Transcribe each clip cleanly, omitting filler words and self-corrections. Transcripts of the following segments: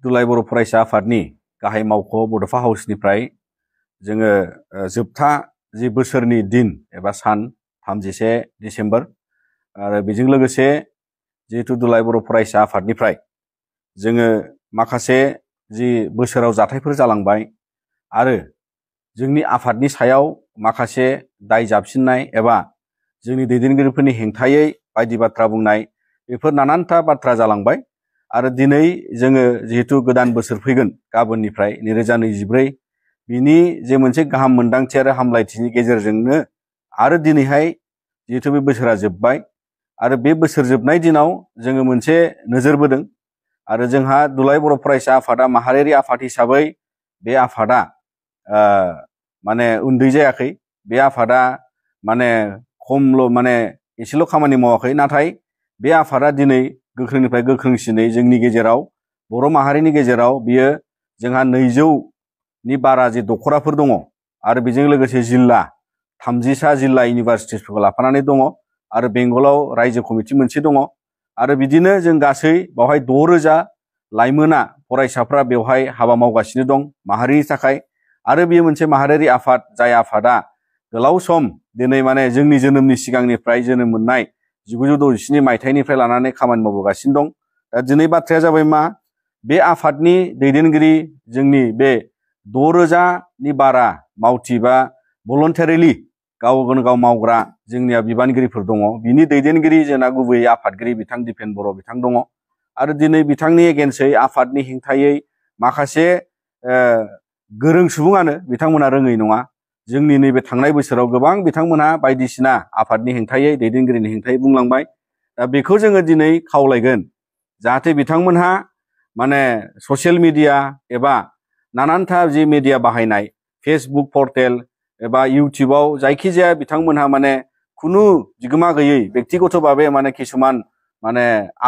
दुलाय बर' फरायसा आफादनि गाहाय मावख' बड'फा हाउसनिफ्राय जोङो जोबथा जि बोसोरनि दिन एबा सान 31 डिसेम्बर आरो बेजों लोगोसे जिहेतु दुलाय बर' फरायसा आफादनिफ्राय जोङो माखासे जि बोसोराव जाथायफोर जालांबाय आरो जोंनि आफादनि सायाव माखासे दाय जाबसिननाय एबा जोंनि दैदेनगिरिफोरनि हेंथायै बायदि बाथ्रा बुंनाय बेफोर नानानथा बाथ्रा जालांबाय आरो दिनै जोङो जिहेतु गोदान बोसोर फैगोन गाबोननिफ्राय 2024 बिनि जे मोनसे गाहाम मोनदांथि आरो हामलायथिनि गेजेरजोंनो आरो दिनैहाय जिहेतु बे बोसोरा जोबबाय आरो बे बोसोर जोबनाय दिनाव जोङो मोनसे नोजोर बोदों आरो जोंहा दुलाय बर' फरायसा आफादा माहारियारि आफाद हिसाबै बे आफादा माने उन्दै जायाखै बे आफादा माने खमल' एसेल' खामानि मावाखै नाथाय बे आफादा दिनै गोख्रोंनिफ्राय गोख्रोंसिनै जोंनि गेजेराव बर' माहारिनि गेजेराव बियो जोंहा 200नि बारा जे दखराफोर दङ आरो बेजों लोगोसे जिल्ला 30सा जिल्ला इउनिभारसिटिसफोरखौ लाफानानै दङ आरो बेंगलाव रायजो कमिटि मोनसे दङ आरो बिदिनो जों गासै बावहाय 6000 लाइमोना फरायसाफ्रा बेवहाय हाबा मावगासिनो दं माहारिनि थाखाय आरो बेयो मोनसे माहारियारि आफाद जाय आफादा गोलाव सम दिनै जोंनि जोनोमनि सिगांनिफ्राय जोनोम मोननाय 1967 मायथाइनिफ्राय लानानै खामानि मावबोगासिनो दं। दा दिनै बाथ्राया जाबाय मा बे आफादनि दैदेनगिरि जोंनि बे 6000नि बारा मावथि बा भलन्टारिलि गावनो गाव मावग्रा जोंनिया बिबानगिरिफोर दङ बिनि दैदेनगिरि जोंना गुबैयै आफादगिरि बिथां दिपेन बर' बिथां दङ आरो दिनै बिथांनि एगेन्सै आफादनि हेंथायै माखासे गोरों सुबुङानो बिथांमोना रोङै नङा जोंनि नैबे थांनाय बोसोराव गोबां बिथांमोनहा बायदिसिना आफादनि हेंथायै दैदेनगिरिनि हेंथायै बुंलांबाय दा बेखौ जोङो दिनै खावलायगोन जाहाथे बिथांमोनहा ससियेल मिडिया एबा नानानथा जि मिडिया बाहायनाय फेसबुक पर्टेल एबा इउटिउबाव जायखिजाया बिथांमोनहा खुनु बिगोमा गैयै बेक्तिगत भाबे किसुमान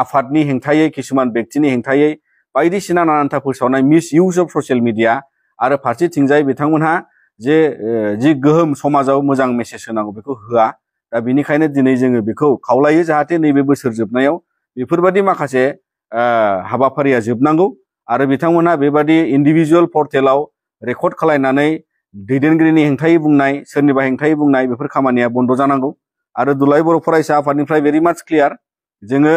आफादनि हेंथायै किसुमान बेक्तिनि हेंथायै बायदिसिना नानानथा फोसावनाय miss use of social media आरो फारसेथिंजाय बिथांमोनहा जि गोहोम समाजाव मोजां मेसेज होनांगौ बेखौ होआ दा बेनिखायनो दिनै जोङो बेखौ खावलायो जाहाथे नैबे बोसोर जोबनायाव बेफोरबायदि माखासे हाबाफारिया जोबनांगौ आरो बिथांमोनहा बेबायदि इन्डिभिजुवेल पर्टेलाव रेकर्ड खालायनानै दैदेनगिरिनि हेंथायै बुंनाय सोरनिबा हेंथायै बुंनाय बेफोर खामानिया बन्द जानांगौ आरो दुलाय बर' फरायसा आफादनिफ्राय भेरि माच क्लियार जोङो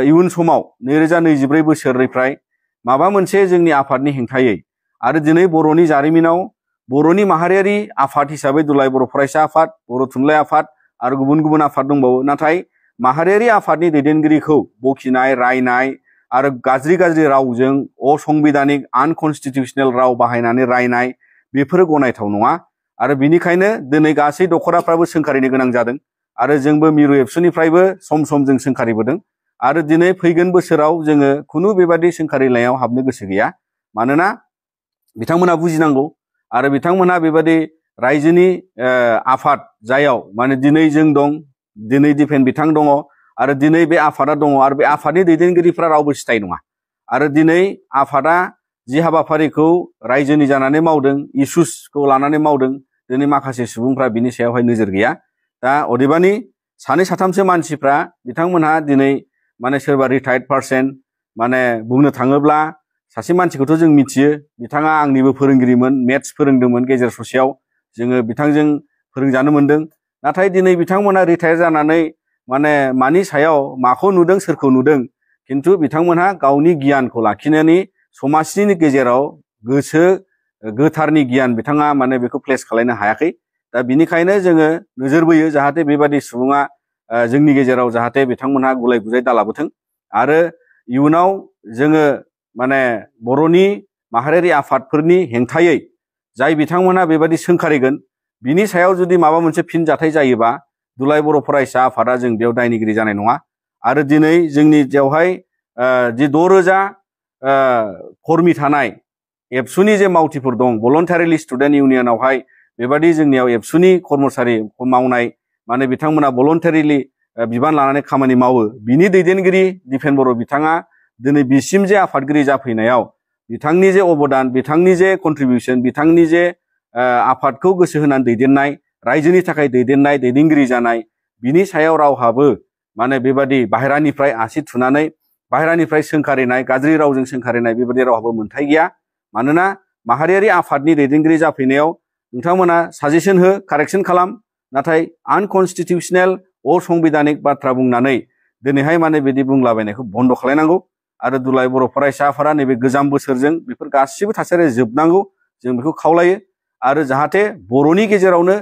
इयुन समाव 2024 बोसोरनिफ्राय माबा मोनसे जोंनि आफादनि हेंथायै आरो दिनै बर'नि जारिमिनाव बर'नि माहारियारि आफाद हिसाबै दुलाय बर' फरायसा आफाद बर' थुनलाइ आफाद आरो गुबुन गुबुन आफाद दंबावो नाथाय माहारियारि आफादनि दैदेनगिरिखौ बखिनाय रायनाय आरो गाज्रि रावजों असंबिधानिक आनकनस्टिटिउसनेल राव बाहायनानै रायनाय बेफोरो गनायथाव नङा आरो बिनिखायनो दिनै गासै दखराफ्राबो सोंखारिनो गोनां जादों आरो जोंबो मिरु एबसुनिफ्रायबो सम सम जों सोंखारिबोदों आरो दिनै फैगोन बोसोराव जोङो खुनु बेबादि सोंखारिनायाव हाबनो गोसो गैया मानोना बिथांमोना बुजिनांगौ आरो बिथांमोना बेबादि रायजोनि आफाद जायाव दिनै जों दं दिनै दिपेन बिथां दङ आरो दिनै बे आफादा दङ आरो बे आफादनि दैदेनगिरिफ्रा रावबो सिथाय नङा आरो दिनै आफादा जि हाबाफारिखौ रायजोनि जानानै मावदों इसुसखौ लानानै मावदों दिनै माखासे सुबुंफ्रा बिनि सायावहाय नोजोर गैया दा अदेबानि सानै साथामसो मानसिफ्रा बिथांमोनहा दिनै सोरबा रिटायार्ड पार्सन बुंनो थाङोब्ला सासे मानसिखौथ' जों मिथियो बिथाङा आंनिबो फोरोंगिरिमोन मेथ्स फोरोंदोंमोन गेजेर ससेयाव जोङो बिथांजों फोरोंजानो मोनदों नाथाय दिनै बिथांमोना रिटायार जानानै मानि सायाव माखौ नुदों सोरखौ नुदों खिन्थु बिथांमोनहा गावनि गियानखौ लाखिनानै समाजनि गेजेराव गोसो गोथारनि गियान बिथाङा बेखौ प्लेस खालामनो हायाखै दा बिनिखायनो जोङो नोजोर बोयो जाहाथे बेबादि सुबुङा जोंनि गेजेराव जाहाथे बिथांमोनहा गुलाय गुजाय दालाबोथों आरो इयुनाव जोङो बर'नि माहारियारि आफादफोरनि हेंथायै जाय बिथांमोनहा बेबादि सोंखारिगोन बिनि सायाव जुदि माबा मोनसे फिनजाथाय जायोबा दुलाय बर' फरायसा आफादा जों बेयाव दायनिगिरि जानाय नङा आरो दिनै जोंनि बेवहाय जि 6000 कर्मि थानाय एबसुनि जे मावथिफोर दं भलन्टारिलि स्टुडेन्ट इउनियनावहाय बेबादि जोंनियाव एबसुनि कर्मचारि मावनाय बिथांमोना भलन्टारिलि बिबान लानानै खामानि मावो बिनि दैदेनगिरि दिपेन बर' बिथाङा दिनै बिसिम जे आफादगिरि जाफैनायाव बिथांनि जे अबदान बिथांनि जे कन्ट्रिबिउसन बिथांनि जे आफादखौ गोसो होनानै दैदेननाय रायजोनि थाखाय दैदेननाय दैदेनगिरि जानाय बिनि सायाव रावहाबो बेबादि बाहेरानिफ्राय आसि थुनानै बाहेरानिफ्राय सोंखारिनाय गाज्रि रावजों सोंखारिनाय बेबायदि रावहाबो मोन्थाय गैया। मानोना माहारियारि आफादनि दैदेनगिरि जाफैनायाव नोंथांमोना साजेसन हो, कारेक्सन खालाम, नाथाय आनकनस्टिटिउसनेल असंबिधानिक बाथ्रा बुंनानै दिनैहाय माने बिदि बुंलाबायनायखौ बन्द' खालायनांगौ आरो दुलाराय बर' फरायसा आफादा नैबे गोजाम बोसोरजों बेफोर गासिबो थासारिया जोबनांगौ जों बेखौ खावलायो। आरो जाहाथे बर'नि गेजेरावनो